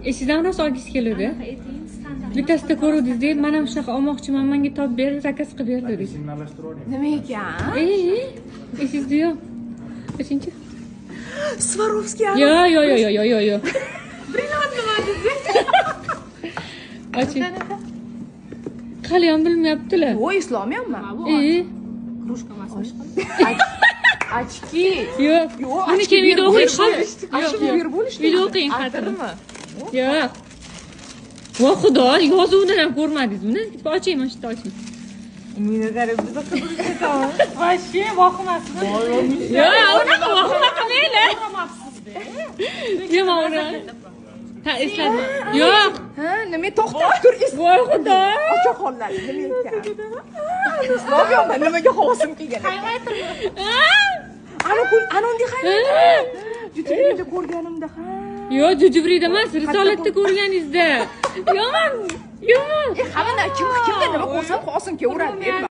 Esingizdan rosa olgisi keluvdi. Bittasida ko'ruvdingiz deb, man ham shunaqa olmoqchiman, manga topib ber, заказ qilib ber dedingiz. Esingni alashtirib yuboring. Nima ekan? Esingizda yo'q. Nechinchi? Swarovski. Yo'q, yo'q, yo'q, yo'q, yo'q, yo'q. Brilliant nima dedingiz? Oching. Hali ham bilmayaptilar. Yo'q, eslolmayapman. Кружка emasmi? Очки. Yo'q. Yo'q, Buni очки keyin berib uyda o'qing. bo'lishdi. Yo'q, Очки yo'q. berib bo'lishdi. Uyda o'qing xatini. Atirmi? Yo'q. Voy xudo, yozuvini ham ko'rmadingiz buni? Oching, mana shu yerda oching. Meni qarab, biz qizib ketamiz. Вообще vohimasmi? Yo'q, unaqa vahima qilmanglar. Yo'q, man uni. Ha, esladim. Yo'q. Ha, nima, to'xtab tur, Voy xudo. Ocha qollar, nima ekan? Eslolmayapman, nimaga havosim kelgan ekan. Ana kun, ana unday highlighter. Juda ko'rganimda, ha. Yo'q, Jujubrida emas, Risolatda ko'rganingizda. Yomon, yomon. Hamma kim kimda nima ko'rsam, havosim kelaveradi.